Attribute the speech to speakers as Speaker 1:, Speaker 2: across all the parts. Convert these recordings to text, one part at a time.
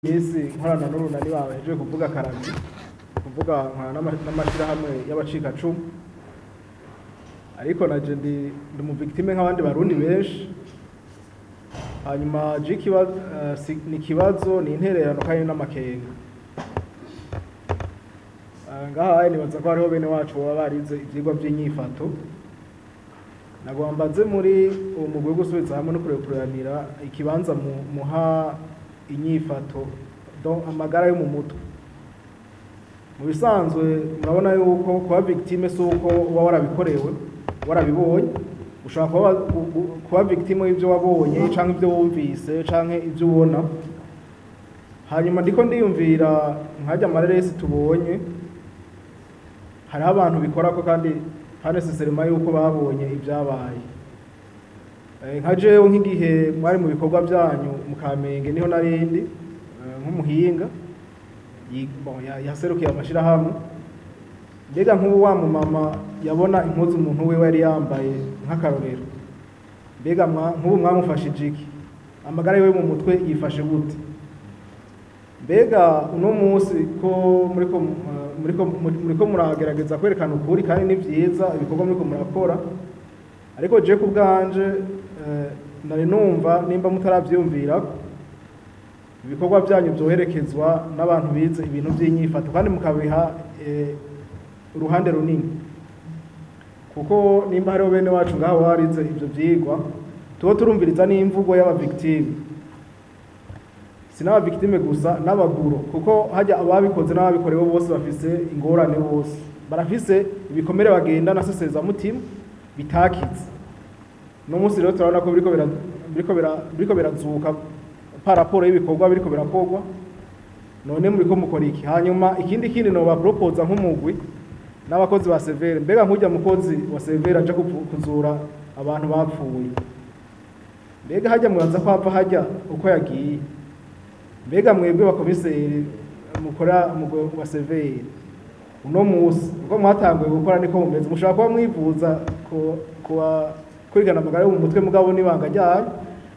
Speaker 1: Minsi nkorana n'urunani bahejeje kuvuga karabye kuvuga nkorana n'amashirahamwe y'abacikacumu, ariko naje ndi mu victime nk'abandi Barundi benshi. Hanyuma je ni ikibazo, ni intererano kandi n'amakenga. Ngaha nibaza ko hariho bene wacu baba barize ivyigwa vy'inyifato. Nagomba mbaze muri uwo mugwi wo gusubiza hamwe no kurekuranira ikibanza muha inyifato, donc amagara yo mu mutwe. Mu bisanzwe murabona yuko kuba victime si uko uba warabikorewe, warabibonye. Ushobora kuba victime y'ivyo wabonye canke ivyo wumvise canke ivyo ubona. Hanyuma ndiko ndiyumvira nkarya amareresi tubonye, hariho abantu bikorako kandi pas nécessairement yuko babonye ivyabaye. Nka jewe nk'igihe mwari mu bikorwa vyanyu mu Kamenge, niho narindi nk'umuhinga bon, yaserukiye amashirahamwe. Mbega nk'ubu wa mumama yabona impuzu umuntu wiwe yari yambaye nk'akarorero, mbega nk'ubu mwamufashije iki? Amagara yiwe mu mutwe yifashe gute? Mbega uno munsi ko muriko muragerageza kwerekana ukuri, kandi ni vyiza ibikorwa muriko murakora, ariko je ku bwanje nari numva nimba mutaravyiyumvira ibikorwa vyanyu vyoherekezwa n'abantu bize ibintu vy'inyifato kandi mukabiha uruhande runini, kuko nimba hariho bene wacu ngaho warize ivyo vyigwa, tuba turumviriza n'imvugo y'aba victime, si n'aba victime gusa, n'abaguro, kuko hajya ababikoze n'ababikorewe bose bafise ingorane, bose barafise ibikomere bagenda na mutima bitakize. No munsi rero turabona ko biriko birazuka par rapport y'ibikorwa biriko birakorwa. None muriko mukora iki? Hanyuma ikindi kindi no bapropoza nk'umugwi n'abakozi ba CVR, mbega nk'urya mukozi wa CVR aja kuzura abantu bapfuye, mbega hajya mubanza ko hapfa hajya uko yagiye? Mbega mwebwe bakomiseri mukora umugwi wa CVR, uno musi uko mwatanguye gukora niko mumeze? Mushobora kuba mwivuza kuba kurigana amagara yo mu mutwe, mugabo n'ibanga ryanyu.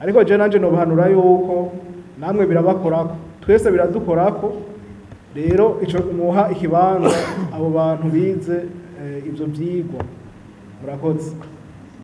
Speaker 1: Ariko je nanje nobahanura yuko namwe birabakorako, twese biradukorako. Rero ico muha ikibanza abo bantu bize ivyo vyigwa. Murakoze.